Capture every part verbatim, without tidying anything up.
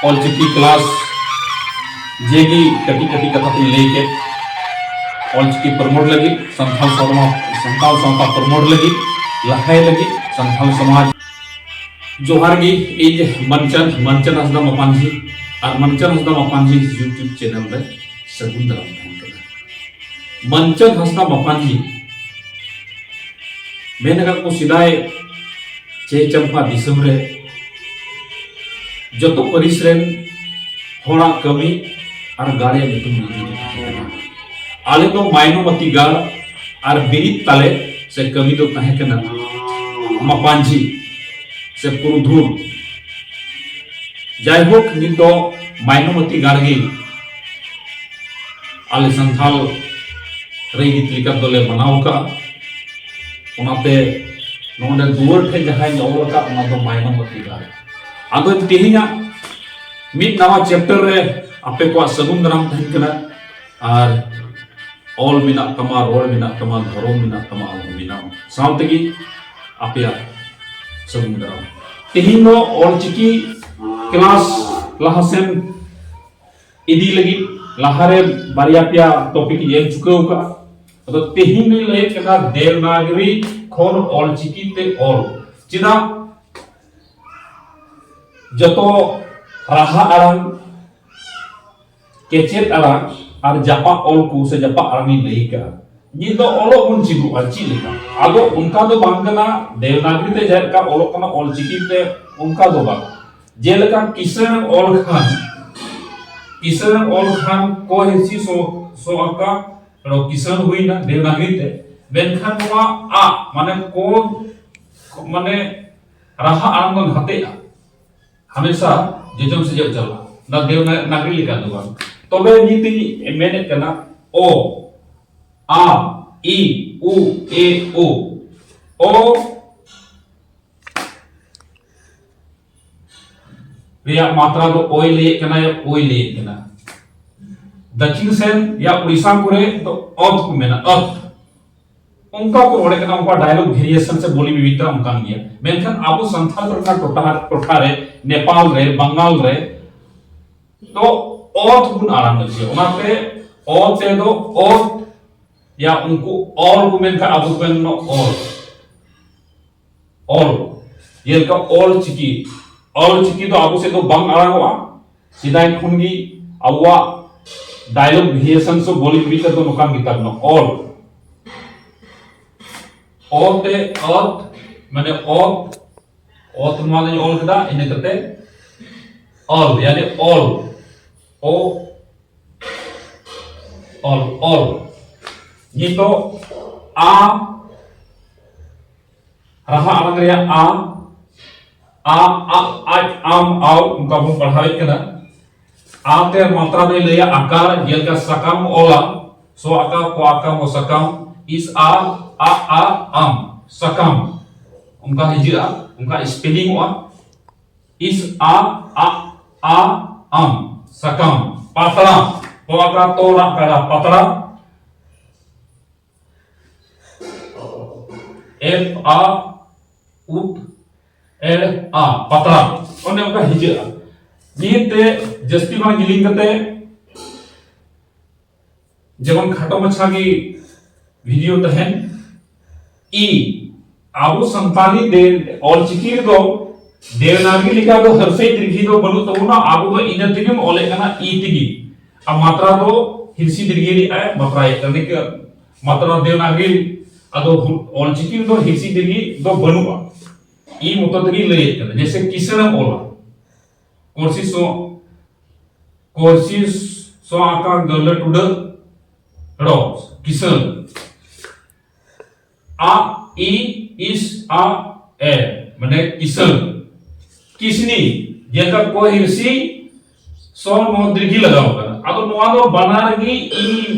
Ol Chiki class ᱡᱮᱜᱮ ᱠᱟᱹᱴᱤᱡ ᱠᱟᱹᱴᱤᱡ ᱠᱟᱛᱷᱟ ᱠᱚᱧ ᱞᱟᱹᱭ ᱠᱮᱫ, ᱚᱞᱪᱤᱠᱤ ᱯᱨᱚᱢᱳᱴ ᱞᱟᱹᱜᱤᱫ, ᱥᱟᱱᱛᱟᱲ ᱥᱟᱶᱛᱟ, ᱥᱟᱱᱛᱟᱲ ᱥᱟᱶᱛᱟ ᱯᱨᱚᱢᱳᱴ ᱞᱟᱹᱜᱤᱫ, ᱞᱟᱦᱟᱭ ᱞᱟᱹᱜᱤᱫ ᱥᱟᱱᱛᱟᱲ ᱥᱚᱢᱟᱡᱽ᱾ ᱡᱚᱦᱟᱨ ᱜᱮ, ᱤᱧ ᱢᱟᱱᱪᱟᱱ, ᱢᱟᱱᱪᱟᱱ ᱦᱟᱸᱥᱫᱟ ᱢᱟᱯᱟᱱᱡᱷᱤ ᱟᱨ ᱢᱟᱱᱪᱟᱱ ᱦᱟᱸᱥᱫᱟ ᱢᱟᱯᱟᱱᱡᱷᱤ YouTube ᱪᱮᱱᱮᱞ ᱨᱮ ᱥᱟᱹᱜᱩᱱ ᱫᱟᱨᱟᱢ ᱛᱟᱦᱮᱱ ᱠᱟᱱᱟ᱾ ᱢᱟᱱᱪᱟᱱ ᱦᱟᱸᱥᱫᱟ ᱢᱟᱯᱟᱱᱡᱷᱤ ᱢᱮᱱ ᱟᱠᱟᱫ ᱠᱚ, ᱥᱮᱫᱟᱭ ᱪᱮ ᱪᱟᱢᱯᱟ ᱫᱤᱥᱚᱢ ᱨᱮ ᱡᱚᱛᱚ ᱯᱟᱹᱨᱤᱥ ᱨᱮᱱ ᱦᱚᱲᱟᱜ ᱠᱟᱹᱢᱤ ᱟᱨ ᱜᱟᱲ ᱨᱮᱭᱟᱜ ᱧᱩᱛᱩᱢ ᱢᱤᱫ ᱜᱮ ᱛᱟᱦᱮᱸ ᱠᱟᱱᱟ᱾ ᱟᱞᱮ ᱫᱚ ᱢᱟᱭᱱᱚᱢᱟᱛᱤ ᱜᱟᱲ ᱟᱨ ᱵᱤᱨᱤᱫ ᱛᱟᱞᱮ ᱥᱮ ᱠᱟᱹᱢᱤ ᱫᱚ ᱛᱟᱦᱮᱸ ᱠᱟᱱᱟ ᱢᱟᱯᱟᱱᱡᱷᱤ ᱥᱮ ᱯᱩᱨᱩᱫᱷᱩᱞ᱾ ᱡᱟᱭᱦᱳᱠ, ᱱᱤᱛ ᱫᱚ ᱢᱟᱭᱱᱚᱢᱟᱛᱤ ᱜᱟᱲ ᱜᱮ ᱟᱞᱮ ᱥᱟᱱᱛᱷᱟᱞ ᱨᱟᱹᱭᱨᱤᱛ ᱞᱮᱠᱟ ᱫᱚᱞᱮ ᱢᱟᱱᱟᱣ ᱟᱠᱟᱫᱼᱟ᱾ ᱚᱱᱟᱛᱮ ᱱᱚᱰᱮ ᱫᱩᱣᱟᱹᱨ ᱴᱷᱮᱱ ᱡᱟᱦᱟᱸᱧ ᱚᱞ ᱟᱠᱟᱫ, ᱚᱱᱟ ᱫᱚ ᱢᱟᱭᱱᱚᱢᱟᱛᱤ ᱜᱟᱲ᱾ ᱟᱫᱚ ᱛᱮᱦᱮᱧᱟᱜ ᱢᱤᱫ ᱱᱟᱣᱟ ᱪᱮᱯᱴᱟᱨ ᱨᱮ ᱟᱯᱮ ᱠᱚᱣᱟᱜ ᱥᱟᱹᱜᱩᱱ ᱫᱟᱨᱟᱢ ᱛᱟᱦᱮᱱ ᱠᱟᱱᱟ᱾ ᱟᱨ ᱚᱞ ᱢᱮᱱᱟᱜ ᱛᱟᱢᱟ, ᱨᱚᱲ ᱢᱮᱱᱟᱜ ᱛᱟᱢᱟ, ᱫᱷᱚᱨᱚᱢ ᱢᱮᱱᱟᱜ ᱛᱟᱢᱟ, ᱟᱢ ᱦᱚᱸ ᱢᱮᱱᱟᱢ᱾ ᱥᱟᱶ ᱛᱮᱜᱮ ᱟᱯᱮᱭᱟᱜ ᱥᱟᱹᱜᱩᱱ ᱫᱟᱨᱟᱢ᱾ ᱛᱮᱦᱮᱧ ᱫᱚ ᱚᱞᱪᱤᱠᱤ ᱠᱞᱟᱥ ᱞᱟᱦᱟ ᱥᱮᱱ ᱤᱫᱤ ᱞᱟᱹᱜᱤᱫ ᱞᱟᱦᱟᱨᱮ ᱵᱟᱨᱭᱟ ᱯᱮᱭᱟ ᱴᱚᱯᱤᱠ ᱤᱧ ᱮᱢ ᱪᱩᱠᱟᱹᱣ ᱟᱠᱟᱫᱼᱟ᱾ ᱟᱫᱚ ᱛᱮᱦᱮᱧ ᱫᱚᱧ ᱞᱟᱹᱭᱮᱫ ᱠᱟᱱᱟ ᱫᱮᱵᱽᱱᱟᱜᱽᱨᱤ ᱠᱷᱚᱱ ᱚᱞᱪᱤᱠᱤ ᱛᱮ ᱚᱞ᱾ ᱪᱮᱫᱟᱜ ᱡᱚᱛᱚ ᱨᱟᱦᱟ ᱟᱲᱟᱝ, ᱠᱮᱪᱮᱫ ᱟᱲᱟᱝ ᱟᱨ ᱡᱟᱯᱟᱜ ᱚᱞ ᱠᱚ ᱥᱮ ᱡᱟᱯᱟᱜ ᱟᱲᱟᱝ ᱤᱧ ᱞᱟᱹᱭ ᱠᱟᱜᱼᱟ, ᱱᱤᱛ ᱫᱚ ᱚᱞᱚᱜ ᱵᱚᱱ ᱪᱮᱫᱚᱜᱼᱟ᱾ ᱪᱮᱫ ᱞᱮᱠᱟ? ᱟᱫᱚ ᱚᱱᱠᱟ ᱫᱚ ᱵᱟᱝ ᱠᱟᱱᱟ ᱫᱮᱵᱽᱱᱟᱜᱽᱨᱤ ᱛᱮ ᱡᱟᱦᱟᱸ ᱞᱮᱠᱟ ᱚᱞᱚᱜ ᱠᱟᱱᱟ ᱚᱞ ᱪᱤᱠᱤ ᱛᱮ, ᱚᱱᱠᱟ ᱫᱚ ᱵᱟᱝ᱾ ᱡᱮᱞᱮᱠᱟ ᱠᱤᱥᱟᱹᱬ ᱮᱢ ᱚᱞ ᱠᱷᱟᱱ, ᱠᱤᱥᱟᱹᱬ ᱮᱢ ᱚᱞ ᱠᱷᱟᱱ ᱠᱚ ᱦᱤᱥᱤ ᱥᱚ, ᱥᱚ ᱟᱠᱟ, ᱟᱫᱚ ᱠᱤᱥᱟᱹᱬ ᱦᱩᱭᱱᱟ ᱫᱮᱵᱽᱱᱟᱜᱽᱨᱤ ᱛᱮ᱾ ᱢᱮᱱᱠᱷᱟᱱ ᱱᱚᱣᱟ ᱟ, ᱢᱟᱱᱮ ᱠᱚ, ᱢᱟᱱᱮ ᱨᱟᱦᱟ ᱟᱲᱟᱝ ᱫᱚ ᱱᱟᱛᱮᱜᱼᱟ, ᱦᱟᱢᱮᱥᱟ ᱡᱚᱡᱚᱢ ᱥᱮᱡ ᱪᱟᱞᱟᱜᱼᱟ, ᱚᱱᱟ ᱫᱮᱵᱽᱱᱟᱜᱽᱨᱤ ᱞᱮᱠᱟ ᱫᱚ ᱵᱟᱝ᱾ ᱛᱚᱵᱮ ᱱᱤᱛ ᱤᱧ ᱢᱮᱱᱮᱫ ᱠᱟᱱᱟ ᱚ, ᱟ, ᱤ, ᱩ, ᱮ, ᱳ, ᱚ ᱨᱮᱭᱟᱜ ᱢᱟᱛᱨᱟ ᱫᱚ ᱚᱭ ᱞᱟᱹᱭᱮᱫ ᱠᱟᱱᱟ, ᱳᱭ ᱞᱟᱹᱭᱮᱫ ᱠᱟᱱᱟ᱾ ᱫᱟᱠᱷᱤᱱ ᱥᱮᱱ ᱭᱟ ᱩᱲᱤᱥᱥᱟ ᱠᱚᱨᱮ ᱫᱚ ᱚᱛ ᱠᱚ ᱢᱮᱱᱟ, ᱚᱛ᱾ ᱚᱱᱠᱟ ᱠᱚ ᱨᱚᱲᱮᱫ ᱠᱟᱱᱟ, ᱚᱱᱠᱟ ᱰᱟᱭᱞᱚᱜ ᱵᱷᱮᱨᱤᱭᱮᱥᱚᱱ ᱥᱮ ᱵᱳᱞᱤ ᱵᱤᱵᱷᱤᱱᱱᱚᱛᱟ ᱚᱱᱠᱟᱱ ᱜᱮᱭᱟ᱾ ᱢᱮᱱᱠᱷᱟᱱ ᱟᱵᱚ ᱥᱟᱱᱛᱟᱲ ᱯᱟᱨᱜᱟᱱᱟ ᱴᱚᱴᱷᱟ, ᱴᱚᱴᱷᱟ ᱨᱮ, ᱱᱮᱯᱟᱞ ᱨᱮ, ᱵᱟᱝᱜᱟᱞ ᱨᱮ, ᱛᱚ ᱚᱛ ᱵᱚᱱ ᱟᱲᱟᱝ ᱦᱚᱪᱚᱭᱟ᱾ ᱚᱱᱟᱛᱮ ᱚ ᱛᱮᱫᱚ ᱚᱛ, ᱭᱟ ᱩᱱᱠᱩ ᱚᱞ ᱠᱚ ᱢᱮᱱᱠᱷᱟᱱ ᱟᱵᱚ ᱵᱚᱱ ᱢᱮᱱᱟ ᱚᱞ᱾ ᱚᱞ, ᱡᱮᱞᱮᱠᱟ ᱚᱞ ᱪᱤᱠᱤ᱾ ᱚᱞ ᱪᱤᱠᱤ ᱫᱚ ᱟᱵᱚ ᱥᱮᱫ ᱫᱚ ᱵᱟᱝ ᱟᱲᱟᱝᱚᱜᱼᱟ᱾ ᱥᱮᱫᱟᱭ ᱠᱷᱚᱱ ᱜᱮ ᱟᱵᱚᱣᱟᱜ dialogue variation ᱥᱮ ᱵᱚᱞᱤ ᱵᱤᱨᱤᱫ ᱫᱚ ᱱᱚᱝᱠᱟᱱ ᱜᱮᱛᱟ ᱵᱚᱱᱟ, ᱚᱞ᱾ ᱚ ᱛᱮ ᱚᱛ, ᱢᱟᱱᱮ ᱚᱛ, ᱚᱛ ᱱᱚᱣᱟ ᱫᱚᱧ ᱚᱞ ᱠᱮᱫᱟ, ᱤᱱᱟᱹ ᱠᱟᱛᱮ ᱚᱞ, ᱭᱟᱱᱤ ᱚᱞ, ᱚ, ᱚᱞ, ᱚᱞ᱾ ᱱᱤᱛᱚᱜ ᱟ, ᱨᱟᱦᱟ ᱟᱲᱟᱝ ᱨᱮᱭᱟᱜ ᱟ, ᱟ, ᱟ, ᱟᱡ, ᱟᱢ, ᱟᱣ, ᱚᱱᱠᱟ ᱵᱚᱱ ᱯᱟᱲᱦᱟᱣᱮᱫ ᱠᱟᱱᱟ᱾ ᱟ ᱛᱮ ᱢᱟᱛᱨᱟ ᱫᱚᱭ ᱞᱟᱹᱭᱟ ᱟᱠᱟᱨ, ᱡᱮᱞᱮᱠᱟ ᱥᱟᱠᱟᱢ ᱚᱞᱟ, ᱥᱚ ᱟᱠᱟ, ᱠᱚ ᱟᱠᱟ, ᱢᱚ ᱥᱟᱠᱟᱢ, ᱤᱥ ᱟ, ᱟ, ᱟ, ᱟᱢ, ᱥᱟᱠᱟᱢ᱾ ᱚᱱᱠᱟ ᱦᱤᱡᱩᱜᱼᱟ, ᱚᱱᱠᱟ ᱥᱯᱮᱞᱤᱝ ᱚᱜᱼᱟ᱾ ᱤᱥ ᱟ, ᱟ, ᱟ, ᱟᱢ, ᱥᱟᱠᱟᱢ᱾ ᱯᱟᱛᱲᱟ, ᱯᱚ ᱟᱠᱟ, ᱛᱚ ᱨᱟᱜ ᱠᱟᱰᱟ, ᱯᱟᱛᱲᱟ᱾ ᱮᱯ ᱟ, ᱩᱯ, ᱮᱲ ᱟ, ᱯᱟᱛᱲᱟ᱾ ᱚᱱᱮ ᱚᱱᱠᱟ ᱦᱤᱡᱩᱜᱼᱟ᱾ ᱱᱤᱭᱟᱹᱛᱮ ᱡᱟᱹᱥᱛᱤ ᱵᱟᱝ ᱡᱤᱞᱤᱧ ᱠᱟᱛᱮ, ᱡᱮᱢᱚᱱ ᱠᱷᱟᱴᱚ ᱢᱟᱪᱷᱟ ᱜᱮ ᱵᱷᱤᱰᱤᱭᱳ ᱛᱟᱦᱮᱱ᱾ ᱤ, ᱟᱵᱚ ᱥᱟᱱᱛᱟᱲᱤ ᱫᱮ-, ᱚᱞᱪᱤᱠᱤ ᱨᱮᱫᱚ ᱫᱮᱵᱽᱱᱟᱜᱚᱨᱤ ᱞᱮᱠᱟ ᱫᱚ ᱦᱟᱹᱨᱥᱟᱹᱭ ᱫᱤᱨᱜᱷᱤ ᱫᱚ ᱵᱟᱹᱱᱩᱜ ᱛᱟᱵᱚᱱᱟ, ᱟᱵᱚ ᱫᱚ ᱤᱱᱟᱹ ᱛᱮᱜᱮᱢ ᱚᱞᱮᱫ ᱠᱟᱱᱟ, ᱤ ᱛᱮᱜᱮ᱾ ᱟᱨ ᱢᱟᱛᱨᱟ ᱫᱚ ᱦᱤᱨᱥᱤ ᱫᱤᱨᱜᱷᱤ ᱨᱮᱭᱟᱜ ᱮ ᱢᱟᱛᱨᱟᱭᱮᱫ ᱠᱟᱱᱟ, ᱱᱤᱝᱠᱟᱹ ᱢᱟᱛᱨᱟ ᱫᱮᱵᱽᱱᱟᱜᱚᱨᱤ᱾ ᱟᱫᱚ ᱦᱩ-, ᱚᱞᱪᱤᱠᱤ ᱨᱮᱫᱚ ᱦᱤᱨᱥᱤ ᱫᱤᱨᱜᱷᱤ ᱫᱚ ᱵᱟᱹᱱᱩᱜᱼᱟ, ᱤ ᱢᱚᱛᱚ ᱛᱮᱜᱮ ᱞᱟᱹᱭᱮᱫ ᱠᱟᱱᱟ᱾ ᱡᱮᱭᱥᱮ ᱠᱤᱥᱟᱹᱬ ᱮᱢ ᱚᱞᱟ, ᱠᱚᱨᱥᱤ ᱥᱚ, ᱠᱚᱨᱥᱤ ᱥᱚ ᱟᱠᱟ ᱜᱟᱹᱞᱟᱹ ᱴᱩᱰᱟᱹ ᱨᱚ, ᱠᱤᱥᱟᱹᱬ᱾ ᱟ, ᱤ, ᱤᱥ, ᱟ, ᱮ, ᱢᱟᱱᱮ ᱠᱤᱥᱟᱹᱬ᱾ ᱠᱤᱥᱱᱤ, ᱡᱮᱞᱮᱠᱟ ᱠᱚ ᱦᱤᱨᱥᱤ, ᱥᱚ ᱱᱚ ᱫᱤᱨᱜᱷᱤ ᱞᱟᱜᱟᱣ ᱠᱟᱱᱟ᱾ ᱟᱫᱚ ᱱᱚᱣᱟ ᱫᱚ ᱵᱟᱱᱟᱨ ᱜᱮ ᱤ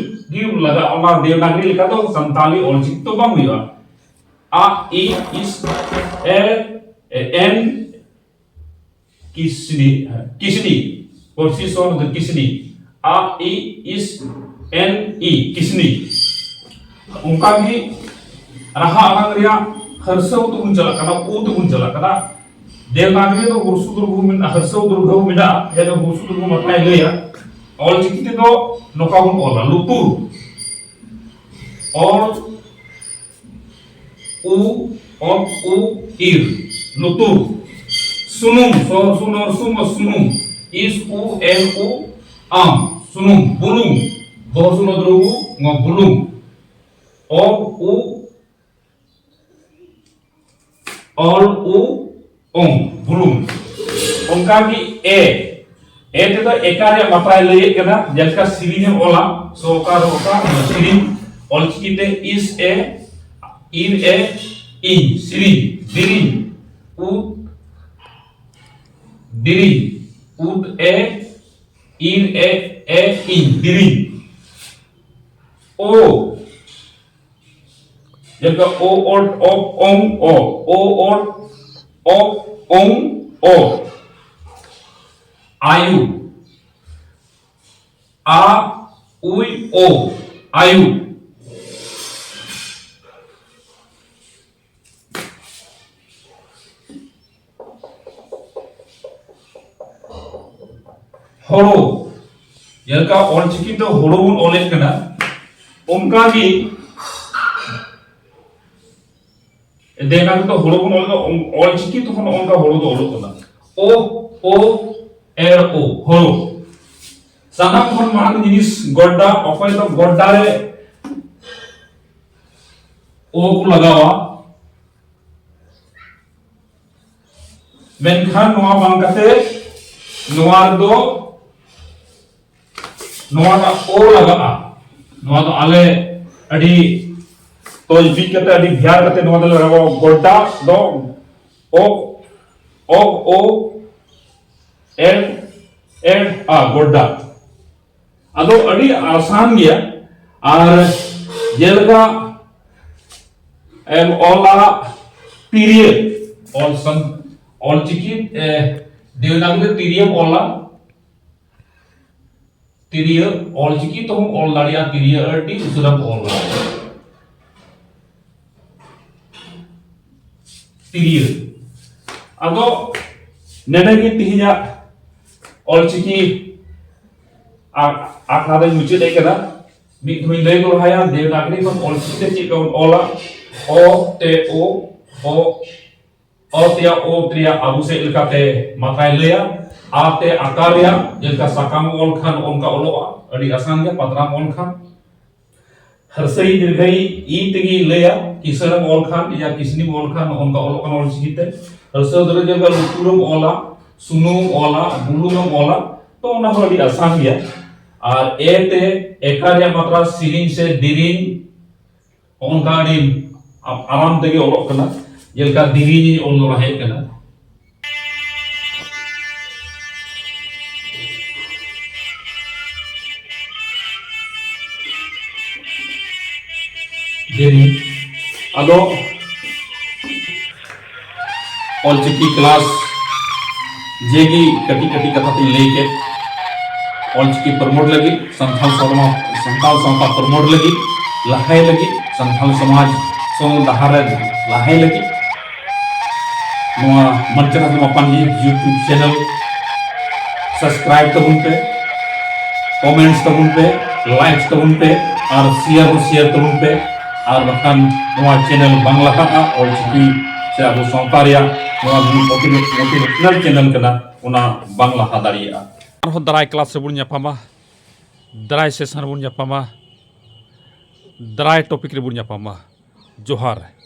ᱜᱮ ᱞᱟᱜᱟᱜᱼᱟ, ᱚᱱᱟ ᱫᱮᱵᱽᱱᱟᱜᱚᱨᱤ ᱞᱮᱠᱟ ᱫᱚ ᱥᱟᱱᱛᱟᱲᱤ ᱚᱞᱪᱤᱠᱤ ᱫᱚ ᱵᱟᱝ ᱦᱩᱭᱩᱜᱼᱟ᱾ ᱟ, ᱤ, ᱤᱥ, ᱮ, ᱮ, ᱮᱱ, ᱠᱤᱥᱱᱤ, ᱠᱤᱥᱱᱤ, ᱯᱟᱹᱨᱥᱤ ᱥᱚ ᱫᱚ ᱠᱤᱥᱱᱤ, ᱟ, ᱤ, ᱤᱥ, ᱮᱱ, ᱤ, ᱠᱤᱥᱱᱤ᱾ ᱚᱱᱠᱟ ᱜᱮ ᱨᱟᱦᱟ ᱟᱲᱟᱝ ᱨᱮᱭᱟᱜ ᱦᱟᱹᱨᱥᱟᱹᱣ ᱛᱮᱵᱚᱱ ᱪᱟᱞᱟᱜ ᱠᱟᱱᱟ, ᱩ ᱛᱮᱵᱚᱱ ᱪᱟᱞᱟᱜ ᱠᱟᱱᱟ, ᱫᱮᱵᱽᱱᱟᱜᱚᱨᱤ ᱫᱚ ᱦᱨᱚᱥᱣ ᱫᱤᱨᱜᱷᱚ ᱢᱮᱱᱟᱜᱼᱟ, ᱦᱨᱚᱥᱣ ᱫᱤᱨᱜᱷᱚ ᱢᱮᱱᱟᱜᱼᱟ, ᱡᱟᱦᱟᱸ ᱫᱚ ᱦᱨᱚᱥᱣ ᱫᱤᱨᱜᱷᱚ ᱢᱟᱛᱨᱟᱭ ᱞᱟᱹᱭᱟ᱾ ᱚᱞ ᱪᱤᱠᱤ ᱛᱮᱫᱚ ᱱᱚᱝᱠᱟ ᱵᱚᱱ ᱚᱞᱟ, ᱞᱩᱛᱩᱨ, ᱚᱨ, ᱩ, ᱚᱯ, ᱩ, ᱤᱨ, ᱞᱩᱛᱩᱨ᱾ ᱥᱩᱱᱩᱢ, ᱥᱚ, ᱥᱩᱱ, ᱚᱨ, ᱥᱩᱢ, ᱚ, ᱥᱩᱱᱩᱢ᱾ ᱤᱥ, ᱩ, ᱮᱢ, ᱩ, ᱟᱢ, ᱥᱩᱱᱩᱢ᱾ ᱵᱩᱞᱩᱝ, ᱵᱚ, ᱥᱩᱱ, ᱚ, ᱫᱨᱚ, ᱩ, ᱝ, ᱵᱩᱞᱩᱝ᱾ ᱚ, ᱩ, ᱚᱞ, ᱩ, ᱚᱝ, ᱵᱩᱞᱩᱝ᱾ ᱚᱱᱠᱟ ᱜᱮ ᱮ, ᱮ ᱛᱮᱫᱚ ᱮᱠᱟ ᱨᱮᱭᱟᱜ ᱢᱟᱛᱨᱟᱭ ᱞᱟᱹᱭᱮᱫ ᱠᱟᱱᱟ, ᱡᱮᱞᱮᱠᱟ ᱥᱮᱨᱮᱧ ᱮᱢ ᱚᱞᱟ, ᱥᱚ ᱚᱠᱟᱨ ᱚᱠᱟ, ᱚᱱᱟ ᱥᱮᱨᱮᱧ᱾ ᱚᱞ ᱪᱤᱠᱤ ᱛᱮ ᱤᱥ ᱮ, ᱤᱨ ᱮ, ᱤᱧ, ᱥᱮᱨᱮᱧ, ᱫᱮᱨᱮᱧ, ᱩᱫ, ᱫᱮᱨᱮᱧ, ᱩᱫ ᱮ, ᱤᱨ ᱮ, ᱮ, ᱤᱧ, ᱫᱮᱨᱮᱧ᱾ ᱳ, ᱡᱮᱞᱮᱠᱟ ᱳ, ᱚᱴ, ᱚᱯ, ᱚᱝ, ᱚ, ᱳ, ᱚᱴ, ᱚᱯ, ᱚᱝ, ᱚ᱾ ᱟᱭᱩ, ᱟ, ᱩᱭ, ᱳ, ᱟᱭᱩ᱾ ᱦᱳᱲᱳ, ᱡᱮᱞᱮᱠᱟ ᱚᱞ ᱪᱤᱠᱤ ᱛᱮ ᱦᱳᱲᱳ ᱵᱚᱱ ᱚᱞᱮᱫ ᱠᱟᱱᱟ, ᱚᱱᱠᱟ ᱜᱮ ᱫᱮᱵᱽᱱᱟᱜᱚᱨᱤ ᱛᱮ ᱦᱳᱲᱳ ᱵᱚᱱ ᱚᱞ ᱮᱫᱟ, ᱚᱞ ᱪᱤᱠᱤ ᱛᱮᱦᱚᱸ ᱱᱚᱜᱼᱚ ᱱᱚᱝᱠᱟ ᱦᱳᱲᱳ ᱫᱚ ᱚᱞᱚᱜ ᱠᱟᱱᱟ, ᱳ, ᱳ, ᱮᱲ, ᱳ, ᱦᱳᱲᱳ᱾ ᱥᱟᱱᱟᱢ ᱠᱷᱚᱱ ᱢᱟᱲᱟᱝ ᱡᱤᱱᱤᱥ ᱜᱚᱰᱰᱟ, ᱚᱠᱚᱭ ᱫᱚ ᱜᱚᱰᱰᱟ ᱨᱮ ᱳ ᱠᱚ ᱞᱟᱜᱟᱣᱟ, ᱢᱮᱱᱠᱷᱟᱱ ᱱᱚᱣᱟ ᱵᱟᱝ ᱠᱟᱛᱮ ᱱᱚᱣᱟ ᱨᱮᱫᱚ ᱱᱚᱣᱟᱴᱟᱜ ᱳ ᱞᱟᱜᱟᱜᱼᱟ᱾ ᱱᱚᱣᱟ ᱫᱚ ᱟᱞᱮ ᱟᱹᱰᱤ ᱛᱚᱡᱽᱵᱤᱡ ᱠᱟᱛᱮ, ᱟᱹᱰᱤ ᱵᱷᱮᱭᱟᱨ ᱠᱟᱛᱮ ᱱᱚᱣᱟ ᱫᱚᱞᱮ ᱞᱟᱜᱟᱣᱟ᱾ ᱜᱚᱰᱰᱟ ᱫᱚ ᱳ, ᱳ, ᱳ, ᱮᱰ, ᱮᱰ, ᱟ, ᱜᱚᱰᱰᱟ᱾ ᱟᱫᱚ ᱟᱹᱰᱤ ᱟᱥᱟᱱ ᱜᱮᱭᱟ᱾ ᱟᱨ ᱡᱮᱞᱮᱠᱟ ᱮᱢ ᱚᱞᱟ ᱛᱤᱨᱭᱟᱹ, ᱚᱞ ᱥᱟᱱ-, ᱚᱞ ᱪᱤᱠᱤ, ᱮ, ᱫᱮᱵᱽᱱᱟᱜᱚᱨᱤ ᱛᱤᱨᱭᱟᱹᱢ ᱚᱞᱟ, ᱛᱤᱨᱭᱟᱹ, ᱚᱞ ᱪᱤᱠᱤ ᱛᱮᱦᱚᱸᱢ ᱚᱞ ᱫᱟᱲᱮᱭᱟᱜᱼᱟ, ᱛᱤᱨᱭᱟᱹ ᱟᱹᱰᱤ ᱩᱥᱟᱹᱨᱟᱢ ᱚᱞ ᱫᱟᱲᱮᱭᱟᱜᱼᱟ᱾ ᱛᱤᱨᱭᱟᱹ᱾ ᱟᱫᱚ ᱱᱚᱰᱮ ᱜᱮ ᱛᱤᱦᱤᱧᱟᱜ ᱚᱞᱪᱤᱠᱤ ᱟ- ᱟᱠᱷᱲᱟ ᱫᱚᱧ ᱢᱩᱪᱟᱹᱫ ᱮᱫ ᱠᱟᱱᱟ᱾ ᱢᱤᱫ ᱫᱷᱟᱣᱤᱧ ᱞᱟᱹᱭ ᱫᱚᱦᱲᱟᱭᱟ, ᱫᱮᱵᱽᱱᱟᱜᱚᱨᱤ ᱠᱷᱚᱱ ᱚᱞᱪᱤᱠᱤ ᱛᱮ ᱪᱮᱫ ᱞᱮᱠᱟ ᱵᱚᱱ ᱚᱞᱟ? ᱚ ᱛᱮ ᱳ, ᱚ, ᱚ ᱛᱮᱭᱟᱜ ᱳ ᱛᱮᱭᱟᱜ ᱟᱵᱚ ᱥᱮᱫ ᱞᱮᱠᱟᱛᱮ ᱢᱟᱛᱨᱟᱭ ᱞᱟᱹᱭᱟ, ᱟ ᱛᱮ ᱟᱠᱟᱨ ᱨᱮᱭᱟᱜ, ᱡᱮᱞᱮᱠᱟ ᱥᱟᱠᱟᱢ ᱚᱞ ᱠᱷᱟᱱ ᱚᱱᱠᱟ ᱚᱞᱚᱜᱼᱟ, ᱟᱹᱰᱤ ᱟᱥᱟᱱ ᱜᱮᱭᱟ ᱯᱟᱛᱨᱟᱢ ᱚᱞ ᱠᱷᱟᱱ᱾ ᱦᱟᱹᱨᱥᱟᱹᱭ ᱫᱤᱨᱜᱷᱟᱹᱭ ᱤ ᱛᱮᱜᱮ ᱞᱟᱹᱭᱟ, ᱠᱤᱥᱟᱹᱬᱮᱢ ᱚᱞ ᱠᱷᱟᱱ ᱭᱟ ᱠᱤᱥᱱᱤᱢ ᱚᱞ ᱠᱷᱟᱱ ᱱᱚᱜᱼᱚ ᱱᱚᱝᱠᱟ ᱚᱞᱚᱜ ᱠᱟᱱᱟ ᱚᱞᱪᱤᱠᱤ ᱛᱮ᱾ ᱦᱟᱹᱨᱥᱟᱹ ᱫᱤᱨᱜᱷᱟᱹᱭ ᱡᱮᱞᱮᱠᱟ ᱞᱩᱛᱩᱨᱮᱢ ᱚᱞᱟ, ᱥᱩᱱᱩᱢ ᱚᱞᱟ, ᱵᱩᱞᱩᱝᱮᱢ ᱚᱞᱟ, ᱛᱚ ᱚᱱᱟ ᱦᱚᱸ ᱟᱹᱰᱤ ᱟᱥᱟᱱ ᱜᱮᱭᱟ᱾ ᱟᱨ ᱮ ᱛᱮ ᱮᱠᱟᱨ ᱨᱮᱭᱟᱜ ᱢᱟᱛᱨᱟ ᱥᱤᱨᱤᱧ ᱥᱮ ᱫᱮᱨᱤᱧ, ᱦᱚᱸᱜᱼᱚ ᱱᱚᱝᱠᱟ ᱟᱹᱰᱤ ᱟ- ᱟᱨᱟᱢ ᱛᱮᱜᱮ ᱚᱞᱚᱜ ᱠᱟᱱᱟ, ᱡᱮᱞᱮᱠᱟ ᱫᱮᱨᱤᱧ ᱚᱞ ᱫᱚᱦᱲᱟᱭᱮᱫ ᱠᱟᱱᱟ᱾ ᱫᱮᱨᱤ᱾ ᱟᱫᱚ ᱚᱞᱪᱤᱠᱤ ᱠᱞᱟᱥ ᱡᱮᱜᱮ ᱠᱟᱹᱴᱤᱡ ᱠᱟᱹᱴᱤᱡ ᱠᱟᱛᱷᱟ ᱛᱤᱧ ᱞᱟᱹᱭ ᱠᱮᱫ, ᱚᱞᱪᱤᱠᱤ ᱯᱨᱚᱢᱳᱴ ᱞᱟᱹᱜᱤᱫ, ᱥᱟᱱᱛᱟᱲ ᱥᱟᱶᱛᱟ, ᱥᱟᱱᱛᱟᱲ ᱥᱟᱶᱛᱟ ᱯᱨᱚᱢᱳᱴ ᱞᱟᱹᱜᱤᱫ, ᱞᱟᱦᱟᱭ ᱞᱟᱹᱜᱤᱫ, ᱥᱟᱱᱛᱟᱲ ᱥᱚᱢᱟᱡᱽ ᱥᱚᱝ ᱰᱟᱦᱟᱨ ᱨᱮ ᱞᱟᱦᱟᱭ ᱞᱟᱹᱜᱤᱫ ᱱᱚᱣᱟ ᱢᱟᱱᱪᱟᱱᱟ ᱢᱟᱯᱟᱱᱡᱤ YouTube ᱪᱮᱱᱮᱞ ᱥᱟᱵᱥᱠᱨᱟᱭᱤᱵ ᱛᱟᱵᱚᱱ ᱯᱮ, ᱠᱚᱢᱮᱱᱴᱥ ᱛᱟᱵᱚᱱ ᱯᱮ, ᱞᱟᱭᱤᱠᱥ ᱛᱟᱵᱚᱱ ᱯᱮ, ᱟᱨ ᱥᱮᱭᱟᱨ ᱦᱚᱸ ᱥᱮᱭᱟᱨ ᱛᱟᱵᱚᱱ ᱯᱮ᱾ ᱟᱨ ᱵᱟᱠᱷᱟᱱ ᱱᱚᱣᱟ ᱪᱮᱱᱮᱞ ᱵᱟᱝ ᱞᱟᱦᱟᱜᱼᱟ, ᱚᱞᱪᱤᱠᱤ ᱥᱮ ᱟᱵᱚ ᱥᱟᱶᱛᱟ ᱨᱮᱭᱟᱜ ᱱᱚᱣᱟ ᱢᱳᱴᱤ- ᱢᱳᱴᱤᱵᱷᱮᱥᱚᱱᱟᱞ ᱪᱮᱱᱮᱞ ᱠᱟᱱᱟ, ᱚᱱᱟ ᱵᱟᱝ ᱞᱟᱦᱟ ᱫᱟᱲᱮᱭᱟᱜᱼᱟ᱾ ᱟᱨᱦᱚᱸ ᱫᱟᱨᱟᱭ ᱠᱞᱟᱥ ᱨᱮᱵᱚᱱ ᱧᱟᱯᱟᱢᱟ, ᱫᱟᱨᱟᱭ ᱥᱮᱥᱚᱱ ᱨᱮᱵᱚᱱ ᱧᱟᱯᱟᱢᱟ, ᱫᱟᱨᱟᱭ ᱴᱚᱯᱤᱠ ᱨᱮᱵᱚᱱ ᱧᱟᱯᱟᱢᱟ᱾ ᱡᱚᱦᱟᱨ᱾